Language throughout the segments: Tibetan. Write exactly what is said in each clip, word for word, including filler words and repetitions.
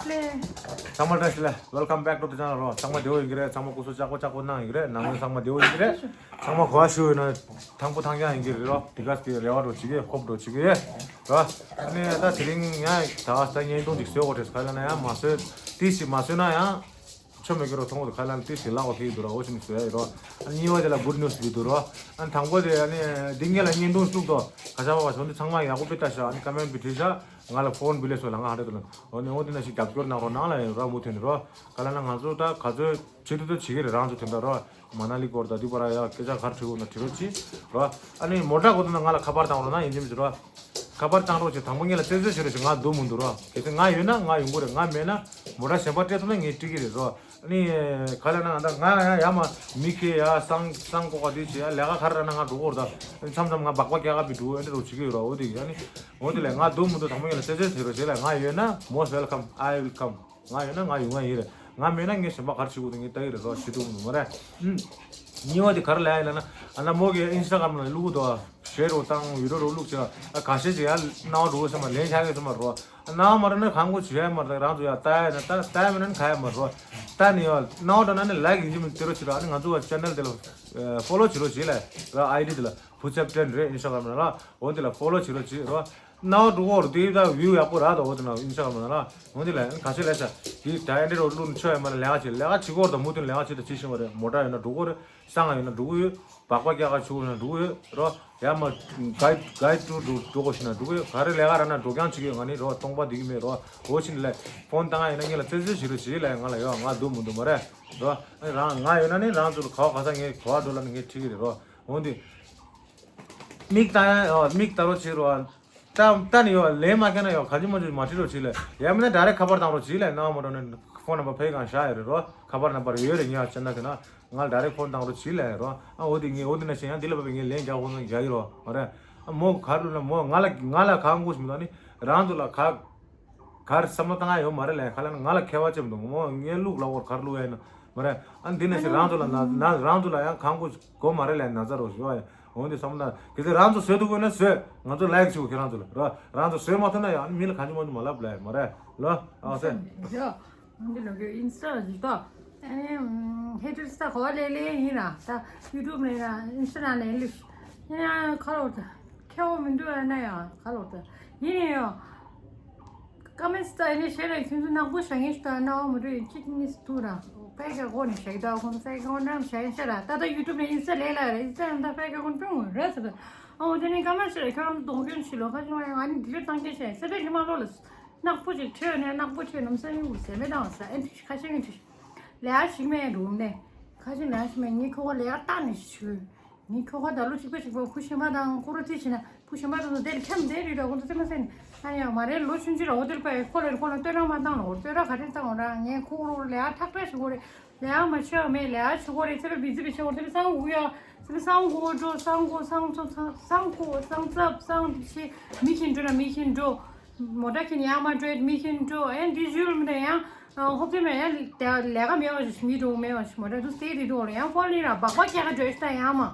ཚང་མ་བཀྲ་ཤིས་བདེ་ལེགས། Welcome back to the channel རོ། ཚང་མ་བདེ་པོ་ཡིན་གྱི་རེད། ཚང་མ་སྐུ་གཟུགས་ཅག་པོ་ཅག་པོ་གནང་ཡིན་གྱི་རེད། ནང་མི་ཚང་མ་བདེ་པོ་ཡིན་གྱི་རེད། ཚང་མ་གོ་བ་ཞུ་ཡོད་ན་ཐང་པོ་ཐང་རྐྱང་ཡིན་གྱི་རེད་རོ། དེ་ག་ཟེ་རེ་བ་འདྲ་བྱེད་ཀྱི་ཡོད། ཧོབ་འདྲ་བྱེད་ཀྱི་ཡོད་རོ། ཨ་ནི་ད་དེ་རིང་ཡང་ད་ད་བརྙན་ཐུང་ཅིག་བཟོ་དགོས་རེད། ག་ལ་ན་ཡང་མ་བཟོས་ཏི་ཞིག་མ་བཟོས་ན་ཡང་ཆོ་མེད་ཀྱི་རོ། མཐོང་གི་འདུག་ག་ལ་ན་ཏི་ཞིག་ལག་པ་ཁེལ་གྱི་འདུག་རོ། འོ་ཅི་ནི་བཟོ་ཡ་ཡོད་རོ། ཨ་ནི་གཉིས་པ་དེ་ལ་good news འདི་འདུག་རོ། ཨ་ནི་དང་པོ་དེ་ཨ་ནི་འདི་ངེད་ལ་བརྙན་ཐུང་བཙུགས་དོ། ག་ཤ་བ་བ་བྱུང་འདི་ཚང་མ་ཡག་པོ་དཔེ་ལྟ་ཤག་ཨ་ནི་ཀ་མེན་བི་བྲིས་ཤག་ང་ལ་ཕོན་བི་ལེ་སོ་ལ་ང་ཧ་རེ་དུ་ལ། འོ་ནི་འོ་དེ་ན་ཞིག་རྒྱབ་སྐྱོར་གནང་རོགས་གནང་ལ་ཡིན་རོ། མུ་མཐུད་ནས་རོ། ག་ལ་ན་ང་ཚོ་ད་ག་ཚོད་བྱེད་ཐུབ་ཐུབ་བྱེད་ཀྱི་རེད། རང་ཚོ་དེ་འདྲ་རོ། མ་ན་ལི་སྐོར་ད་དུས་པ་ར་ཡ་སྐད་ཆ་ག་རེ་དྲི་དགོས་ན་དྲི་རོགས་གྱིས་རོ། ཨ་ནི་མོ་ཊ་གོ་ཐུབ་ན་ང་ལ་ཁ་པར་བཏང་རོགས་གནང་། ཡིན་གཅིག་མིན་གཅིག་རོ། ཁ་པར་བཏང་རོགས་གྱིས། དང་པོ་ངེད་ལ་རྩད་རྩོད་བྱེད་རོགས་གྱིས། ང་སྡུག་མི་འདུག་རོ། གལ་སྲིད་ང་ཡོད་ན་ང་ཡོང་གི་རེད། ང་མེད་ན་མོ་ཊ་གཞན་པ་སྤྲད་ཐུབ་ན་ངས་སྤྲད་ཀྱི་རེད་རོ། ཨ་ནི་ག་ལ་ན་ང་ད་ང་ཡང་ཡ་མ་མི་ཁེ་ཡ་སང་སང་ཀོ་ཀ་དེ་བྱེད་ཡ་ལས་ཀ་ག་རེ་ར་ན་ང་འགྲོ་གི་རེད། ད་མཚམས་མཚམས་ང་སྦག་སྦག་རྒྱག་ག་བི་འགྲོ་ཨེ་འདྲ་རོ་བྱེད་ཀྱི་ཡོད་རོ། འོ་དེ་ཨ་ནི་འོ་དེ་ལས་ང་སྡུག་མི་འདུག་དང་པོ་ངེད་ལ་རྩད་རྩོད་བྱེད་རོགས་གྱིས་ལ། ང་ཡོད་ན་most welcome, I will come. ང་ཡོད་ན་ང་ཡོང་ང་ཡིན་རེད། ང་མེད་ན་ངས་གཞན་པ་ག་རེ་བྱེད་དགོས་འདུག་ངས་ལྟ་གི་རེད་རོ། བྱེད་ཐུབ་མི་འདུག་མ་རེད། ཨུམ། གཉིས་པ་དེ་ག་རེ་ལབ་ཡ་ལབ་ན། ཨ་ན་མོ་གི་ཨིན་སི་ཊ་གྷ་རམ་ལ་བླུག་གི་འདུག་ཞེ་རོ་དང་བི་ཌི་ཡོ་རོ་བླུག་བྱས་ཨ་ཁ་ཤས་ཅིག་ཡ་སྣང་བ་འགྲོ་གི་ས་མ་ལེན་ཆགས་གི་ས་མ་རོ། སྣང་བ་མ་རེད་ན་གང་དགོས་བྱེད་ཡ་མ་རེད། རང་ཚོ་ཡ་ལྟ་ཡ་ན་ལྟ། ལྟ་ཡ་མེད་ན་ནི་ག་ཡ་མ་རོ། ལྟ་ནི་ཡ་སྣང་བ་འགྲོ་ན་ནི་ལའིག་ཡིན་གཅིག་མིན་གཅིག་སྟེར་རོགས་བྱེད་རོགས། ཨ་ནི་ང་ཚོ་བ་ཅེ་ནལ་དེ་ལ་ཕོ་ལོ་བྱེད་རོགས་བྱེད་ལ། ར་ཨའི་ཌི་དེ་ལ་བུ་ཚབ་ཏྲེན་རེད། ཨིན་སི་ཊ་གྷ་རམ་ལ་ར། འོ་དེ་ལ་ཕོ་ལོ་བྱེད་རོགས་བྱེད་རོ། སྣང་བ་འགྲོ་གི་རེད། དེ་ད་བིའུ་ཡག་པོ་རག་འདུག་འོ་དེ་ན་ཨིན་སི་ཊ་གྷ་རམ་ལ་ར། འོ་དེ་ལ་ཁ་ཤས་ལ་ཤ་དེ་ད་ཨེ་འདྲ་རོ་བླུག་ནི་ཆོ་ཡ་མ་ལ་ལས་ཀ་བྱེད། ལས་ཀ་བྱེད་གི་རེད། ད་མུ་མཐུད་ལས་ཀ་བྱེད། ད་བྱེད་བཞིན་པ་རེད། མོ་ཊ་ཡོད་ན་འགྲོ་གི་རེད། སང་ང་ཡོད་ན་འགྲོ་གི་ཡོད། སྦག་སྦག་རྒྱག་ག་ཆུ་ན་འགྲོ་གི་ཡོད་རོ། ཡ་མ་གའི་གའི་ཀྲུ་འགྲོ་འགྲོ་གོ་ཤི་ན་འགྲོ་གི་ཡོད། ག་རེ་ལས་ཀ་ར་ན་འགྲོ་རྐྱང་བྱེད་ཀྱི་ཡོད། ང་ནི་རོ་སྟོང་པ་འདི་གི་མེད་རོ། འོ་ཕྱིན་ལས་ཕོན་བཏང་ཡ་ཡིན་ན་ངེད་ལ་རྩད་རྩོད་བྱེད་རོགས་བྱེད་ལ། ང་ལ་ཡོད། ང་སྡུག་མི་འདུག་མ་རེད་རོ། ཨ་ནི་རང་ང་ཡོད་ན་ནི་རང་ཚོ་ལ་ག་བ་ག་ས་ངས་ག་བ་འགྲོ་ལ་ནི་ངས་ཁྲིད་ཀྱི་རེད་རོ། འོ་འདི་མིག་ལྟ་ཡ་ཡོད། མིག་ལྟ་རོགས་བྱེད་རོ། ད་ད་ནི་ཡོད་ལན་མ་ཁྱེར་ན་ཡོད། ག་ཅི་མ་ཅི་མ་ཁྲིད་རོགས་བྱེད་ལ། ཡང་མིན་ན་ཌའི་རེག་ཁ་པར་བཏང་རོགས་བྱེད་ལ། ནང་མ་འགྲོ་ནི་ཕོན་ནམ་བར་ཕའི་གང་བཞག་ཡོད་རེད་རོ། ཁ་པར་ནམ་བར་ཡོད་རེད། ངས་ཨ་ཅེ་ན་དེ་ན་ང་ཌའི་རེག་ཕོན་བཏང་རོགས་བྱེད་ལ་ཡོད་རོ། ཨ་འོ་དེ་ངས་འོ་དེ་ན་ཤེས་ཡང་དེ་ལ་བབས་པའི་ངས་ལན་རྒྱག་ཧོ་ན་རྒྱག་གི་རོ་མ་རེད། ཨ་མོ་ག་རེ་ལབ་ན་མོ་ང་ལ་ང་ལ་གང་དགོས་ཞིག་མི་འདུག་ནི་རང་ཚོ་ལ་ག་ག་རེ་བསམ་བློ་བཏང་ཡ་ཡོད་མ་རེད་ལ། ག་ལ་ང་ལ་ཁྱད་པར་ཅི་མི་འདུག་མོ་ངས་ལུག་ལ་འོར་ག་རེ་ལུག་ཡ་ཡིན་ན་མ་རེད། ཨ་འདི་ན་ཞིག་རང་ཚོ་ལ་ན་ན་རང་ཚོ་ལ་ཡང་གང་དགོས་དགོས་མ་རེད་ལ། ན་ཚ་རོ་ཞུ་བ་ཡ། འོན་ཏེ་བསམ་ན་གལ་སྲིད་རང་ཚོ་བཟོས་ཐུབ་དགོས་ན་བཟོས། ང་ཚོ་ལའིག་བྱེད་དགོས་ཁྱེད་རང་ཚོ་ལ་རོ། རང་ཚོ་བཟོས་མ་ཐུབ་ན་ཡང་མི་ལ་གང་ཅི་མང་ཅི་མ་ལབ་ལ་མ་རེད་ལོ། ཨ་སེ། འདི་ལོ་གི་ཨིན་སི་ཊ་ལ་ཟིག་ཏོ། ཨ་ནི་ཧེ་ཊར་སི་ད་གོ་བ་ལེ་ལེ་ཡིན་ན་ད་ཡུ་ཊུབ་ནས་ན་ཨིན་སི་ཊ་ནས་ལེ་ཡིན་ན་ཁ་ལོ་ད་ཁྱེད་འོ་མི་འདུག་ན་ཡང་ཁ་ལོ་ད་ཡིན་ནས་ཡང་། ཀ་མེན་སི་ད་ནི་ཤེས་ར་ཁྱོད་ཚོ་ནག་པོ་བྱ་ངེས་ཤིག་ད་ན་འོ་མི་འདུག་ཡིན་གཅིག་གཉིས་སུ་ཐུག་ར་པའི་ཀ་གོ་ནས་བྱ་གི་ད་ཁོང་ཚོ་ཀ་གོ་ནམ་བྱ་ཡིན་ཤ་ར་ད་ད་ཡུ་ཊུབ་ནས་ཨིན་སི་ཊ་ལེ་ལ་ར་ཨིན་སི་ཊ་ནས་ད་པའི་ཀ་གོ་ནས་ཀྲུང་ར་ཟེར་ད་ཨོ་དེ་ནས་ཀ་མེན་སི་ད་ཁྱོད་རང་གདོང་སྐྱོན་ཞིག་ལོ་ཁ་ཅིག་མ་ཡང་ཨ་ནི་ཌི་ལིཊ་བཏང་སྐྱེ་བྱ་ཡིན་སེ་པའི་ལི་མ་ལོ་ལ། ནག་པོ་ཅིག་ཁྲོད་ནས་ནག་པོ་ཁྲོད་ནམ་ས་ཡིན་འུར་ཟེར་མེད་དང་ཟ་ཨེ་འདྲི་ཁ་ཤས་ངན་འདྲི། ལས་ཨ་ཞིག་མེད་རུམ་ནས་ཁ་ཤས་ལས་ཨ་ཞིག་མེད་ངའི་ཁོ་ག་ལས་ཨ་བཏང་ནས་ཞུ། ངའི་ཁོ་ག་ད་ལོ་གཅིག་པ་གཅིག་པ་ཁུ་ཤན་པ་དང་ཁོ་རོ་ཐི་བྱས་ན་ཁུ་ཤན་པ་དང་དེར་འཁྱམ་བསྡད་རེད་ད་ཁོ་ཚོ་ཚེ་མ་ཟེར་ནས་ཨ་ཡ་མ་རེད་ལོ་ཆུང་ཆུང་ར་འོ་དེར་པ་ཁོ་ལས་ཁོ་ལ་བསྟོད་ར་མ་བཏང་ལ་འོ་བསྟོད་ར་ག་རེ་བཏང་འོ་ར་ངའི་ཁོ་རོ་ལས་ཨ་ཐག་པ་ཞིག་འོ་རེད། ལས་ཨ་མ་ཆོག་མེད་ལས་ཨ་ཆོག་གོ་རེད་ཚེ་བ་བི་ཛི་བི་ཆོག་གོ་ཚེ་བ་སང་གུ་ཡ་ཚེ་བ་སང་གུ་འགྲོ་སང་གུ་སང་ཚོ་སང་གུ་སང་ཚབ་སང་དེ་ཆེ་མི་ཁྱིན་འགྲོ་ན་མི་ཁྱིན་འགྲོ། མོ་ཊ་ཁྱིན་ཡང་མ་འགྲོ་མི་ཁྱིན་འགྲོ་ཨེ་འདི་ཞུ་ལ་མི་འདྲ་ཡང་ཧོབ་ཏེ་མེད་ཡང་ལས་ཀ་མེད་པ་ཞིག་མི་འགྲོ་མེད་པ་ཞིག་མོ་ཊ་དུ་སྟེ་དེ་འགྲོ་རེད་ཡང་ཧྥོ་ལི་ར་སྦག་སྦག་སྐྱེ་ཁ་འགྲོ་ཤི་ད་ཡང་མ།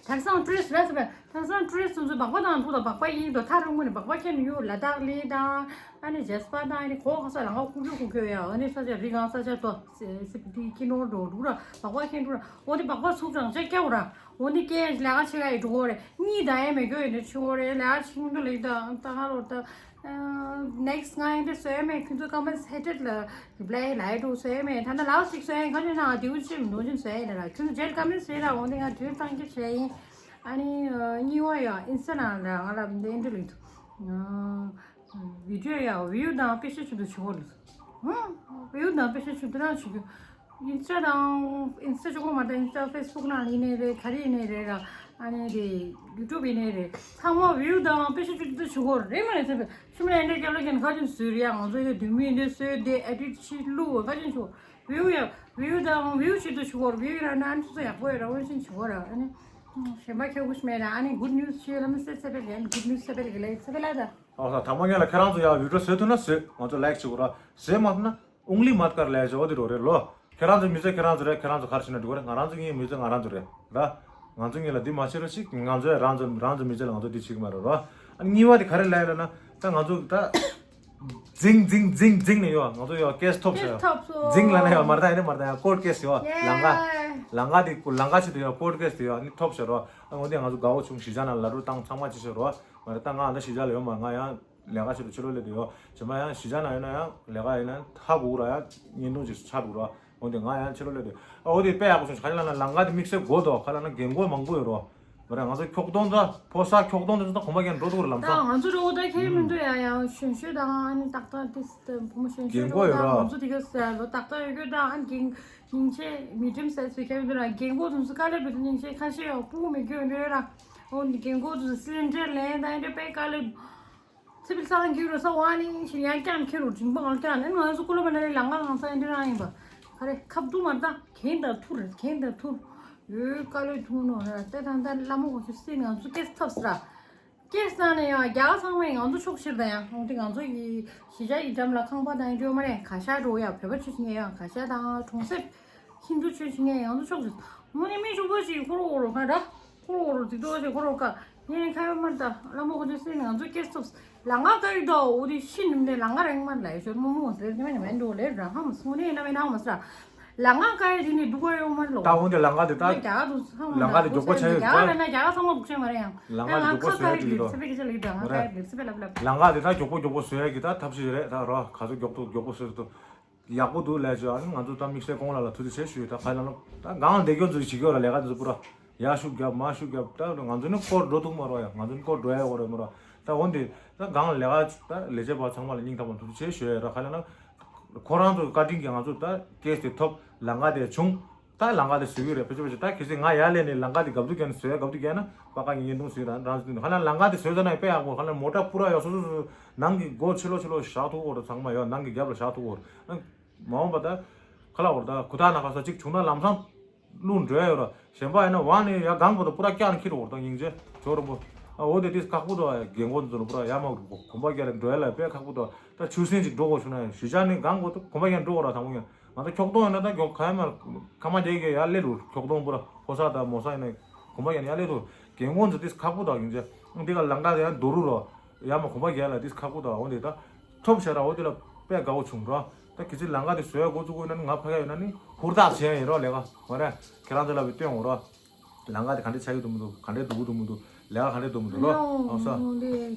དེང་སང་ཊུ་རི་སི་ཊི་རེད་ཟེར་བས་དེང་སང་ཊུ་རི་སི་ཊི་ཚོ་སྦག་སྦག་དང་འདུག་དང་སྦག་སྦག་ཡིན་དོ་ཐག་རིང་པོ་ནས་སྦག་སྦག་ཁྱེར་ནས་ཡོད་ལ་དྭགས་ལི་དང་ཨ་ནི་ཇེ་སི་པ་དང་ཨ་ནི་གོ་ག་ས་ལ་ང་ཁུག་ཁྱོད་ཁུག་ཁྱོད་ཡ་ཨ་ནི་ས་ཆ་རི་གང་ས་ཆ་དོ་སི་སི་པི་ཏི་ཁྱི་ནོར་འགྲོ་འདུག་ར་སྦག་སྦག་ཁྱེར་འགྲོ་ར་འོ་དེ་སྦག་སྦག་ཚུགས་དང་ཅེ་སྐྱ་བོ་ར་འོ་དེ་སྐྱེ་ལ་ག་ཆེ་ག་ཡི་འགྲོ་གོ་རེ་གཉིས་དང་ཨེ་མེ་གྱོ་ཡི་འདྲ་ཆུ་གོ་རེ་ལ་ག་ཆིང་འདུ་ལི་དང་ད་ག་ལོར་ད་ནེག་སི་ང་ཨེ་འདྲ་སོ་ཨེ་མེ་ཁྱོད་ཚོ་ཀ་མེན་སི་ཧེ་ཊེཌ་ལ། རི་པི་ལའི་ལའི་འགྲོ་ཟེར་མེད་ད་ནི་ལའོ་སིག་ཟེར་ག་ནས་ན་དེའུ་ཅི་མི་འདུག་ཅི་ཟེར་ལ་ར་ཁྱོད་ཚོ་རྗེས་ཀ་མེན་ཟེར་ལ་འོང་དེ་ང་དུས་བཏང་གི་བྱས་ཡིན། ཨ་ནི་གཉིས་པ་ཡ་ཨིན་སི་ཊ་ནང་ལ་ང་ལ་འདི་འདྲ་ལུས་འདུག་བི་ཌིའོ་ཡ་བིའུ་དང་པེ་ཤ་ཆུ་དུ་ཆུ་བོ་ལུས། བིའུ་དང་པེ་ཤ་ཆུ་དུ་རང་ཆུ་རྒྱུ། ཨིན་སི་ཊ་དང་ཨིན་སི་ཊ་ཆུ་གོ་མ་ད་ཨིན་སི་ཊ་ཕེ་སི་བུག་ནང་ཡིན་ནའི་རེད་ག་རེ་ཡིན་ནའི་རེད་ར། ཨ་ནི་རེད་ཡུ་ཊུབ་ཡིན་ནའི་རེད་ཚང་མ་བིའུ་དང་པེ་ཤ་ཆུ་དུ་ཆུ་གོ་རེད་མ་རེད་ཚེ་ཕེ། ཤུ་མ་ལ་འདྲ་སྐྱབས་ལ་ཀྱང་ཁ་ཅུན་ཟུར་ཡ་ང་ཚོ་ཡ་དུས་མི་འདི་སོས་དེ་ཨེ་ཌིཊ་ཆི་ལུ་ཁ་ཅུན་ཆུ་བིའུ་ཡ་བིའུ་དང་བིའུ་ཆི་དུ་ཆུ་གོར་བིའུ་ར་ན་ཨ་ནི་སོ་སོ་ཡག་པོ་ཡ་ར་འོན་ཤིན་ཆུ་གོ་ར་ཨ་ནི་གཞན་པ་ཁྱོད་གུ་ཤི་མེད་ར་ཨ་ནི་གུད་ཉུས་ཆི་ལ་མི་སེ་སེ་པེ་ལ་གུད་ཉུས་སེ་པེ་ལ་གི་ལ་སེ་པེ་ལ་ད། ཨོ་ས་དང་པོ་ངས་ལ་ཁྱེད་རང་ཚོ་ཡ་བིའུ་ཊི་བཟོས་ཐུབ་ན་བཟོས་ང་ཚོ་ལའིག་ཆུ་གོ་ར་བཟོས་མ་ཐུབ་ན། ཨུང་ལི་མ་དཀར་ལས་བྱ་བ་དེ་རོ་རེད་ལོ། ཁྱེད་རང་ཚོ་མི་ཚེ་ཁྱེད་རང་ཚོ་རེད། ཁྱེད་རང་ཚོ་གར་ཕྱིན་ན་འགྲིག་གི་རེད། ང་རང་ཚོ་གཉིས་མི་ཚེ་ང་རང་ཚོ་རེད་ར། ང་ཚོ་གཉིས་ལ་འདི་མ་བྱེད་རོགས་ཤིག་ང་ཚོ་ཡ་རང་ཚོ་རང་ཚོ་མི་ཚེ་ལ་ང་ཚོ་འདི་བྱེད་ཀྱི་མ་རེད་རོ། ཨ་ནི་གཉིས་པ་དེ་ག་རེ་ལབ་ཡ་ལབ་ན་ད་ང་ཚོ་ད་ འཛིང་འཛིང་འཛིང་འཛིང་ནས་ཡོད། ང་ཚོ་ཡོད་ཀེས་ཐོབ་ཤག་ཡོད། ཐོབ་སོང་། འཛིང་ལ་ན་ཡོད་མར་ད་ཡིན་ན་མར་ད་ཡང་ཀོར་ཀེས་ཡོད། ལང་ཀ་ལང་ཀ་དེ་ལང་ཀ་ཆེད་དུ་ཡོད་ཀོར་ཀེས་དེ་ཡོད། ཨ་ནི་ཐོབ་ཤག་རོ། ཨ་ངོ་དེ་ང་ཚོ་དགའ་བོ་བྱུང་། གཞིས་ཆགས་ནང་ལ་རུ་བཏང་ཚང་མ་ཅི་ཤག་རོ། མར་ད་ང་ཨ་ད་གཞིས་ཆགས་ལ་ཡོད་མ་ང་ཡང་ལས་ཀ་ཆེད་དུ་ཕྱི་ལོགས་སླེབས་དུ་ཡོད། བྱེ་མ་ཡང་གཞིས་ཆགས་ནང་ཡོད་ན་ཡང་ལས་ཀ་ཡིན་ན་ཧ་གོ་ར་ཡང་བརྙན་ཐུང་ཅིག་ཆགས་འདུག་ར། འོན་ཏེ་ང་ཡང་ཕྱི་ལོགས་སླེབས་དུས་ཨ་འོ་དེ་དཔེ་ཡག་པོ་བྱུང་། ག་ལ་ན་ལང་ཀ་དེ་དམིགས་བསལ་དགོས་འདུག་ག་ལ་ན་རྒན་རྒོན་མང་པོ་ཡོད་རོ། མ་རེད་ང་ཚོ་ཁྱོག་གདོང་ད་ཕོ་གསར་ཁྱོག་གདོང་དེ་ཚོ་ད་གོམ་པ་རྒྱག་འགྲོ་འདུག་ར་ལམ་ད་སང་། ང་ཚོ་འགྲོ་ད་ཁྱེད་མི་འདུག་ཡ་ཡང་གཞོན་གཞོན་དང་ཨ་ནི་ཏག་ཏག་དེ་བུ་མོ་གཞོན་གཞོན་རྒན་རྒོན་ཡོད་འགྲོ་ད། ར། ང་ཚོ་དེ་ག་ས་ལོ་ཏག་ཏག་ཡོད་རྒྱུ་ད་ཨ་ནི་རྒན་སྙིང་རྗེ་མི་དྲིམ་ཟེར་ཚོད་ཁྱེད་མི་འདུག་ར། རྒན་རྒོན་དེ་ཚོ་དཀའ་ལས་ཕྲུ་གུ་སྙིང་རྗེ་ཁ་ཤས་ཡོད་སྤུ་གུ་མི་རྒྱུ་འདྲ་ར། འོ་ནི་རྒན་རྒོན་དེ་ཚོ་སི་ལིན་ཌར་ལེན་ད་ཨ་འདྲ་དཔེ་དཀའ་ལས། ཚེ་འཕེལ་སང་གི་རུ་ས་ཝ་ནི་ཞིག་ཡང་ཀྱང་ཁེ་རུ་འབྲིང་པོ་ང་ཀྱང་ནི་ང་ཚོ་ཀུ་ལོ་མ་ན་ལི་ལང་ཀ་གང་ས་ཨེ་འདྲ་རང་ཡིན་པ། ག་རེ་ཁབ་ཏུ་མ་ད་གན་ད་ཐུར་གན་ད་ཐུར། ཡོད་ཀ་ལོས་ཐུང་ནོ་ར་ཏེ་ད་ད་ལ་མོ་གོ་ཆུ་སི་ང་ཚོ་ཀེས་ཐབས་སི་ར། ཀེས་ན་ནི་ཡང་རྒྱ་གར་ཚང་མ་ཡང་ང་ཚོ་ཕྱོགས་ཕྱིར་ད་ཡང་ཧོང་ཏི་ང་ཚོ་ཡི་གཞིས་ཆགས་ཡི་འགྲམ་ལ་ཁང་པ་དང་ཡི་འགྲོ་མ་རེད། ག་ཤ་འགྲོ་ཡ་བོད་པ་ཆུ་ཆུ་ངེ་ཡང་ག་ཤ་དང་གྲོང་གསེབ། ཧིན་དུ་ཆོས་ཤིག་ངས་ཡང་དུ་ཕྱོགས་ཤིག་མོ་ནི་མི་ཞུགས་པོ་ཞིག་ཁོ་རོ་འོ་རོ་ཁ་འདྲ། ཁོ་རོ་འོ་རོ་ཏིག་ཏོ་ཞིག་ཁོ་རོ་ཁ། ངས་ནི་ཁ་ཡོད་མར་ད་ལ་མོ་ཁོ་ཚོ་སྲིད་ནས་ང་ཚོ་སྐྱེས་ཐུབ། ལ་ང་ཀ་ཡི་དོ་འོ་དི་ཤི་ནུམ་ནས་ལ་ང་རེང་མར་ལ་ཡི་ཤོད་མོ་མོ་ཟེར་ནི་མ་ནི་མ་འགྲོ་ལེ་ར་ཧ་མ་སོང་ནི་ཡིན་ན་མེད་ན་ཧ་མ་སོང་ར། ལ་ང་ཀ་ཡི་དི་ནི་འདུག་ག་ཡོད་མར་ལོ། ད་འོ་དེ་ལ་ང་དེ་ད་རྒྱ་ག་དུ་ཧ་མ་ལ་ང་དེ་མགྱོགས་པོ་ཆགས་ཡོད་རྒྱ་ག་ལ་ན་རྒྱ་ག་ཚང་མ་འདུག་ཆེ་མ་རེད་ཡང་། ལ་ང་དེ་མགྱོགས་པོ་བཟོ་ཡ་གི་དོ། ལ་ང་དེ་ད་མགྱོགས་པོ་མགྱོགས་པོ་བཟོ་ཡ་གི་ད་ཐབས་ཤེས་རེད་ད་ར་ག་ཚོད་མགྱོགས་པོ་མགྱོགས་པོ་བཟོ་ཡ་གི་དོ། ཡག་པོ་འདུག་ལས་བྱོས། ཨ་ནི་ང་ཚོ་ད་དམིགས་བསལ་ཁོང་ལ་ལ་ཐུགས་རྗེ་ཆེ་ཞུ་ཡོད། ད་ཁ་ལ་ལ་ད་གང་ལ་བསྡད་རྒྱུ་ཚོ་ཞིག་ཡོད་ར་ལས་ཀ་དེ་ཚོ་པུ་ར་ཡར་ཤུགས་རྒྱབ་མར་ཤུགས་རྒྱབ་ད་ང་ཚོ་ནི་སྐོར་འགྲོ་ཐུབ་མ་རོགས་ཡ། ང་ཚོ་ནི་སྐོར་འགྲོ་ཡ་ཡོད་ར་མ་རོགས་ད་འོན་ཏེ་ད་གང་ལ་ལས་ཀ་ད་ལས་བྱེད་པ་ཚང་མ་ལ་སྙིང་ཐག་པ་ཐུགས་རྗེ་ཆེ་ཞུ་ཡོད་ར། ཁ་ལ་ན་ཁོ་རང་ཚོ་བཀའ་དྲིན་གྱིས་ང་ཚོ་ད་ཀེས་དེ་ཐོབ་ལམ་ཁ་དེ་བྱུང་། ད་ལམ་ཁ་དེ་བཟོ་གི་རེད་ཕལ་ཆེར་ཕལ་ཆེར། ད་གལ་སྲིད་ང་ཡར་སླེབས་ནས་ལམ་ཁ་དེ་གབ་ཏུ་བརྒྱབ་ནས་བཟོ་ཡ་གབ་ཏུ་བརྒྱབ་ན་པ་ཀ་ངས་བརྙན་ཐུང་བཟོས་དང་རང་བཟོས་ནས་ཁ་ལ་ལམ་ཁ་དེ་བཟོས་ཙ་ན་དཔེ་ཡག་པོ། ཁ་ལ་མོ་ཊ་པུ་ར་ཡོད་སོ་སོ་སོ་ནང་གི་སྒོ་ཕྱི་ལོགས་ཕྱི་ལོགས་བཞག་ཐུབ་ཀྱི་ཡོད་རེད། ཚང་མ་ཡོད་ནང་གི་རྒྱབ་ལ་བཞག་ཐུབ་ཀྱི་ཡོད་རེད། མ་འོངས་པ་ད་ཁ་ལ་འོར་ད་ཁུ་ཐག་ན་ཁ་ས་གཅིག་བྱུང་ན་ལམ་སང་བླུགས་འགྲོ་ཡ་ཡོད་ར། གཞན་པ་ཡིན་ན་ཝང་ནས་ཡ་གང་བར་དུ་པུ་ར་བཀྱག་ནས་འཁྱེར་འོར་ད་སྙིང་རྗེ་ཇོ་རུ་པོ། ཨ་འོ་དེ་དུས་ཁག་པོ་འདུག་རྒན་རྒོན་ཚོ་ལ་པུ་ར་ཡ་མ་གོམ་པ་རྒྱག་ལ་འགྲོ་ཡ་ལ་དཔེ་ཁག་པོ་འདུག་ད་ཆུ་སྲིན་ཅིག་འགྲོ་དགོས་བྱུང་ན་ཡང་གཞིས་ཆགས་ནས་གང་བར་དུ་གོམ་པ་རྒྱག་འགྲོ་དགོས་ར་དང་པོ་ཡང་། ང་ཚོ་ཁྱོག་གཏོང་ཡོད་ན་ད་མགྱོགས་ག་ཡ་མ་ཁ་མ་རྒྱག་གི་ཡ་སླེབས་འགྲོ། ཁྱོག་གཏོང་པུ་ར་ཕོ་གསར་དང་མོ་གསར་ཡིན་ན་གོམ་པ་རྒྱག་ནས་ཡ་སླེབས་འགྲོ། རྒན་རྒོན་ཚོ་དེ་ཁག་པོ་དག་ཡིན་ཚེ་འདི་ག་ལམ་ཁ་ཡ་རྡོ་རུ་རོ་ཡ་མ་གོམ་པ་རྒྱག་ལ་དེ་ཁག་པོ་དག་འོ་འདི་ད་ཐོབ་ཤ་ར་འོ་དེ་ལ་དཔེ་དགའ་བོ་བྱུང་རོ། ད་གི་ཚེ་ལམ་ཁ་དེ་བཟོ་ཡ་འགོ་བཙུགས་དགོས་ན་ནི་ང་ཕ་ག་ཡོད་ན་ནི་ཧུར་ཐག་བྱས་ཡིན་རོ་ལས་ཀ་མ་རེད། ཁྱེད་རང་ཚོ་ལ་བའི་སྟོན་འོ་རོ། ལམ་ཁ་དེ་ག་འདྲས་ཆགས་ཀྱི་འདུག་མི་འདུག་ག་འདྲས་འདུག་གི་འདུག་མི་འདུག་ལས་ཀ་ག་འདྲས་འདུག་མི་འདུག་ལོ། ཨང་ས།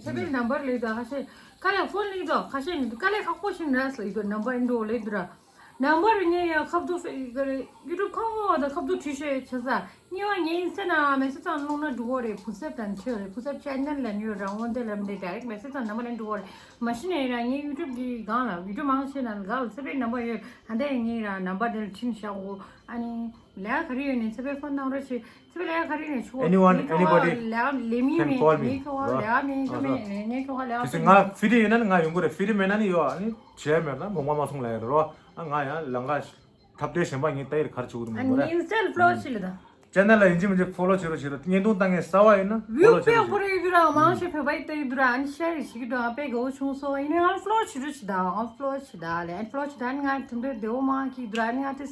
ཁྱེད་པའི་ནམ་བར་ལེགས་འདུག་ཁ་ཤས་དཀའ་ལས་ཕོན་ལེགས་འདུག་ཁ་ཤས་མི་འདུག་དཀའ་ལས་ཁག་པོ་ཞིག་འདྲ་སོ་ཡི་གི་ནམ་བར་འགྲོ་ལེགས་འདུག་ར། ནམ་བར་ངས་ཡང་ཁབ་ཏུ་ཧྥེ་གི་རེད་ཡུ་ཊུབ་ཁང་བ་དང་ཁབ་ཏུ་བྲིས་ཤོད་བྱས་ས་གཉིས་པ་ངས་ཡིན་ཚེ་ན་མེ་སི་ཙང་སློང་ན་འགྲོ་གི་རེད། བུ་སེབ་དང་ཁྱོད་རེད་བུ་སེབ་ཅན་ནན་ལ་ཉོས་རང་དབང་དེ་ལ་མི་འདྲ་ཌའི་རེག་མེ་སི་ཙང་ནམ་བར་ལེན་འགྲོ་གི་རེད། མ་གཞི་ནས་རང་ངའི་ཡུ་ཊུབ་གི་སྒང་ལ་བི་ཌིའོ་མང་ཆེ་ནང་ལ་སྒང་ལ་ཚེ་པའི་ནམ་བར་ཡོད། ད་ལྟ་ངས་རང་ནམ་བར་དེ་ལ་འཕྲིན་བཞག་གོ་ཨ་ནི། ལས་ཀ་ག་རེ་ཡོད་ནས་ཚེ་པའི་ཕོན་གནང་རོགས་བྱེད། ཚེ་པའི་ལས་ཀ་ག་རེ་ཡོད་ནས་ཆུ་བོ། Anyone, ངའི་ཁ་བ་anybody ལས་ཀ་ལས་མི་can མེད། call me. ངའི་ཁ་བ་རོ། ལས་ཀ་མེད་ཨ་ཁ་ས། མེད་ངའི་ཁ་བ་ལས་ཀ་དེ་ཚེ་ང་ཕི་རི་ཡོད་ན་ནི་ང་ཡོང་གི་རེད། ཕི་རི་མེད་ན་ནི་ཡོད་ཨ་ནི་བྱས་མེད་ན་མོ་ང་མ་སོང་ལ་ཡོད་རོ། ཨ་ང་ཡང་ལང་ཀ་ཐབས་བདེ་གཞན་པ་ངས་ལྟ་ཡི་རེད་ག་རེ་བྱེད་དགོས་འདུག་ཨ་མོ་ར། ནི་ཨིན་སི་ཊ་ལ་ཕོ་ལོ་བྱེད་ལ་ད། ཅེ་ནལ་ལ་ཡིན་གཅིག་མིན་གཅིག་ཕོ་ལོ་བྱེད་རོགས་བྱེད་རོགས། བརྙན་ཐུང་བཏང་མཁན་གསར་པ་ཡིན་ན་ཕོ་ལོ་བྱེད་རོགས་བྱེད་རོགས། དཔེ་ཡག་པོ་རེད་ཡོད་ར་མང་ཤོས་བོད་པ་ཡིན་ལྟ་ཡི་འདུག་ར། ཨ་ནི་ཤེར་ཞིག་གི་འདུག་ཨ་དཔེ་དགའ་བོ་བྱུང་སོང་། ཡིན་ནའི་ང་ཕོ་ལོ་བྱེད་རོགས་བྱེད་ད། ཨ་ཕོ་ལོ་བྱེད་ད་ལེ་ཨ་ཕོ་ལོ་བྱེད་ད། ཨ་ནི་ང་དེ་འདྲ་བདེ་བོ་མང་གི་འདུག་ར། ཨ་ནི་ང་དེ་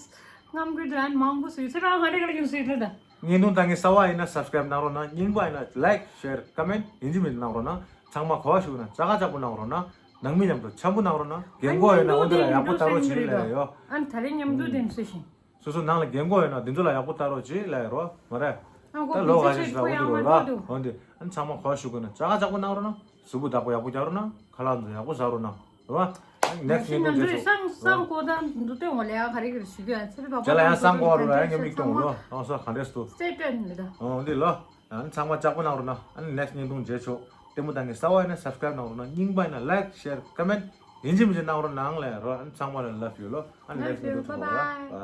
རྔམ་གི་འདུག་ར། ཨ་ནི་མང་པོ་སུ་ཡོད་ཚེ་རང་ང་རེ་ག་ལ་ཡོང་སུ་ཡོད་ད། བརྙན་ཐུང་བཏང་མཁན་གསར་པ་ཡིན་ན་སབ་སི་ཀ་རེབ་གནང་རོགས་གནང་། རྙིང་པ་ཡིན་ན་ལའིཀ་ཤེར་ཀོ་མེན་ཡིན་གཅིག་མིན་གཅིག་གནང་རོགས་གནང་། ཚང་མ་གོ་བ་ཞུ་ན་ཅག་ཅག་པོ་གནང་རོགས་གནང་། ནང་མི་མཉམ་དུ་འཆམ་པོ་གནང་རོགས་གནང་། རྒན་གོག་ཡོད་ན་འོ་འདི་ལ་ཡག་པོ་ལྟ་རོགས་བྱེད་ལ་ཡོད། ཨ་ནི་ད་རེས་མཉམ་དུ་དེ་ཚོ་ཞིང་། སོ་སོ་ནང་ལ་རྒན་གོག་ཡོད་ན་འདི་ཚོ་ལ་ཡག་པོ་ལྟ་རོགས་བྱེད་ལ་ཡོད་རོ། མ་རེད། ཨ་ད་ལོ་ག་ཞིག་ལ་འོ་འདི་རོ་ར། འོ་འདི་ཨ་ནི་ཚང་མ་གོ་བ་ཞུ་དགོས་ན་ཅག་ཅག་པོ་གནང་རོགས་གནང་། གཟུགས་པོ་བདག་པོ་ཡག་པོ་རྒྱག་རོགས་གནང་། ཁ་ལག་ཚོ་ཡག་པོ་ཟ་རོགས་གནང་། རོ། ཨ་ནི་ནེག་སི་ཊི་བརྙན་ཐུང་མཇལ་ཆོག་སང་སང་གོ་ད་འདུག་སྟེ་འོ་ལས་ཀ་ག་རེ་ག་རེ་ཞུ་གི་ཨ་ཚེ་རིང་པ་ཅ་ལག་ཡང་སང་གོ་རོ་ར་ཡང་ངས་མིག་གཏོང་རོ། ཨང་ས་ག་འདྲས་སུ། སེ་ཊོན་ལ་ད། འོ་འདི་ལོ། ཨ་ནི་ཚང་མ་ལྕགས་པོ་གནང་རོགས་གནང་། ཨ་ནི་ནེག་སི་ཊི་བརྙན་ཐུང་མཇལ་ཆོག་ལྟད་མོ་ལྟ་མཁན་གསར་པ་ཡིན་ན་སབ་སི་ཀ་རེབ་གནང་རོགས་གནང་། རྙིང་པ་ཡིན་ན་ལའིཀ་ཤེར་ཀོ་མེན་ཡིན་གཅིག་མིན་གཅིག་གནང་རོགས་གནང་ལ་རོ། ཨ་ནི་ཚང་མ་ལ་ལབ་ཡོད་ལོ། ཨ་ནི་ནེག་སི་ཊི་བརྙན་ཐུང་ཐུག་རོགས།